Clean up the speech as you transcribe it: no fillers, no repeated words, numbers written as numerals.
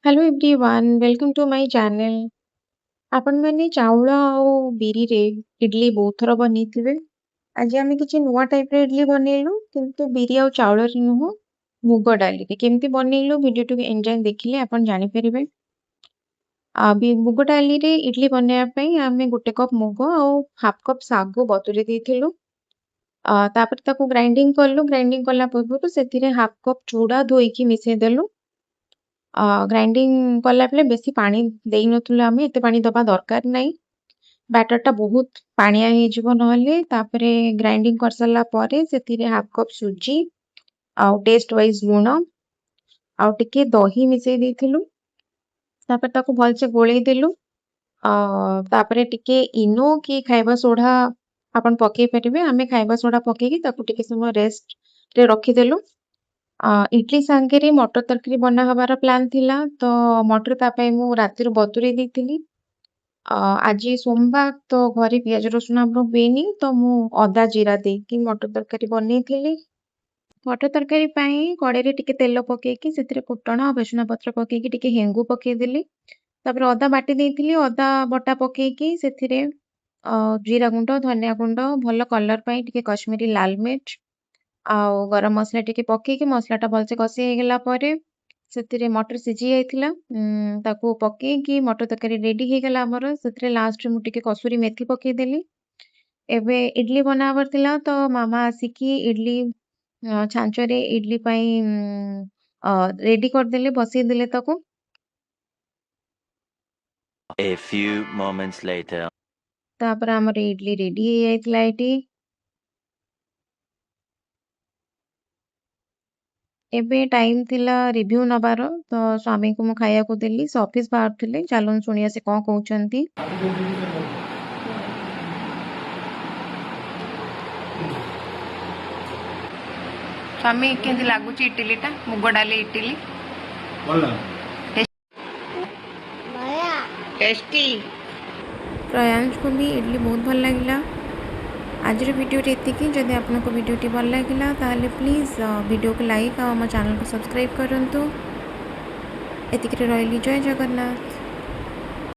Hello everyone, welcome to my channel. ଆପଣମାନେ ଚାଉଳ ଆଉ ବିରିରେ ଇଡଲି ବହୁତ ଥର ବନେଇଥିବେ। ଆଜି ଆମେ କିଛି ନୂଆ ଟାଇପ୍ର ଇଡଲି ବନେଇଲୁ, କିନ୍ତୁ ବିରି ଆଉ ଚାଉଳରେ ନୁହଁ, ମୁଗ ଡାଲିରେ। କେମିତି ବନେଇଲୁ ଭିଡ଼ିଓଟିକୁ ଏଣ୍ଡ ଯାଏଁ ଦେଖିଲେ ଆପଣ ଜାଣିପାରିବେ। ମୁଗ ଡାଲିରେ ଇଡଲି ବନେଇବା ପାଇଁ ଆମେ 1 କପ୍ ମୁଗ ଆଉ ହାଫ୍ କପ୍ ଶାଗୁ ବତୁରେଇ ଦେଇଥିଲୁ। ତାପରେ ତାକୁ ଗ୍ରାଇଣ୍ଡିଙ୍ଗ କଲୁ। ଗ୍ରାଇଣ୍ଡିଙ୍ଗ କଲା ପୂର୍ବରୁ ସେଥିରେ ହାଫ୍ କପ୍ ଚୁଡ଼ା ଧୋଇକି ମିଶେଇ ଦେଲୁ। ଗ୍ରାଇଣ୍ଡିଙ୍ଗ କଲାବେଳେ ବେଶୀ ପାଣି ଦେଇନଥିଲୁ ଆମେ, ଏତେ ପାଣି ଦେବା ଦରକାର ନାହିଁ, ବ୍ୟାଟରଟା ବହୁତ ପାଣିଆ ହେଇଯିବ ନହେଲେ। ତାପରେ ଗ୍ରାଇଣ୍ଡିଙ୍ଗ କରିସାରିଲା ପରେ ସେଥିରେ ହାଫ୍ କପ୍ ସୁଜି ଆଉ ଟେଷ୍ଟ ୱାଇଜ୍ ଲୁଣ ଆଉ ଟିକେ ଦହି ମିଶେଇ ଦେଇଥିଲୁ। ତାପରେ ତାକୁ ଭଲସେ ଗୋଳେଇ ଦେଲୁ। ତାପରେ ଟିକେ ଇନୋ କି ଖାଇବା ସୋଢ଼ା ଆପଣ ପକେଇ ପାରିବେ। ଆମେ ଖାଇବା ସୋଢ଼ା ପକେଇକି ତାକୁ ଟିକେ ସମୟ ରେଷ୍ଟରେ ରଖିଦେଲୁ। ଇଡଲି ସାଙ୍ଗରେ ମଟର ତରକାରୀ ବନା ହବାର ପ୍ଲାନ୍ ଥିଲା, ତ ମଟର ତା ପାଇଁ ମୁଁ ରାତିରୁ ବତୁରେଇ ଦେଇଥିଲି। ଆଜି ସୋମବାର, ତ ଘରେ ପିଆଜ ରସୁଣ ଆମର ହୁଏନି, ତ ମୁଁ ଅଦା ଜିରା ଦେଇକି ମଟର ତରକାରୀ ବନେଇଥିଲି। ମଟର ତରକାରୀ ପାଇଁ କଡ଼େଇରେ ଟିକେ ତେଲ ପକେଇକି ସେଥିରେ ଫୁଟଣ ଆଉ ଭେସୁଙ୍ଗା ପତ୍ର ପକେଇକି ଟିକେ ହେଙ୍ଗୁ ପକେଇଦେଲି। ତାପରେ ଅଦା ବାଟି ଦେଇଥିଲି, ଅଦା ବଟା ପକେଇକି ସେଥିରେ ଜିରା ଗୁଣ୍ଡ, ଧନିଆ ଗୁଣ୍ଡ, ଭଲ କଲର୍ ପାଇଁ ଟିକେ କଶ୍ମୀରୀ ଲାଲ ମିର୍ଚ ଆଉ ଗରମ ମସଲା ଟିକେ ପକେଇକି ମସଲାଟା ଭଲସେ କଷି ହେଇଗଲା ପରେ ସେଥିରେ ମଟର ସିଝି ଯାଇଥିଲା, ତାକୁ ପକେଇକି ମଟର ତରକାରୀ ରେଡ଼ି ହେଇଗଲା ଆମର। ସେଥିରେ ଲାଷ୍ଟରେ ମୁଁ ଟିକେ କସୁରୀ ମେଥି ପକେଇଦେଲି। ଏବେ ଇଡଲି ବନା ହବାର ଥିଲା, ତ ମାମା ଆସିକି ଇଡଲି ଛାଞ୍ଚରେ ଇଡଲି ପାଇଁ ରେଡ଼ି କରିଦେଲେ, ବସେଇଦେଲେ ତାକୁ। A few moments later. ତାପରେ ଆମର ଇଡଲି ରେଡ଼ି ହେଇଯାଇଥିଲା ଏଇଠି। ଏବେ ଟାଇମ୍ ଥିଲା ରିଭ୍ୟୁ ନେବାର, ତ ସ୍ୱାମୀଙ୍କୁ ମୁଁ ଖାଇବାକୁ ଦେଲି। ସେ ଅଫିସ୍ ବାହାରୁଥିଲେ, ଚାଲନ୍ତୁ ଶୁଣିବା ସେ କ'ଣ କହୁଛନ୍ତି। ସ୍ୱାମୀ, କେମିତି ଲାଗୁଛି ଇଟିଲିଟା, ମୁଗ ଡାଲି ଇଟିଲି? ଭଲ। ଟେଷ୍ଟି। ପ୍ରୟାଂଶକୁ ବି ଇଡଲି ବହୁତ ଭଲ ଲାଗିଲା। ଆଜିର ଭିଡ଼ିଓଟି ଏତିକି। ଯଦି ଆପଣଙ୍କୁ ଭିଡ଼ିଓଟି ଭଲ ଲାଗିଲା, ତାହେଲେ ପ୍ଲିଜ୍ ଭିଡ଼ିଓକୁ ଲାଇକ୍ ଆଉ ଆମ ଚ୍ୟାନେଲକୁ ସବସ୍କ୍ରାଇବ୍ କରନ୍ତୁ। ଏତିକିରେ ରହିଲି। ଜୟ ଜଗନ୍ନାଥ।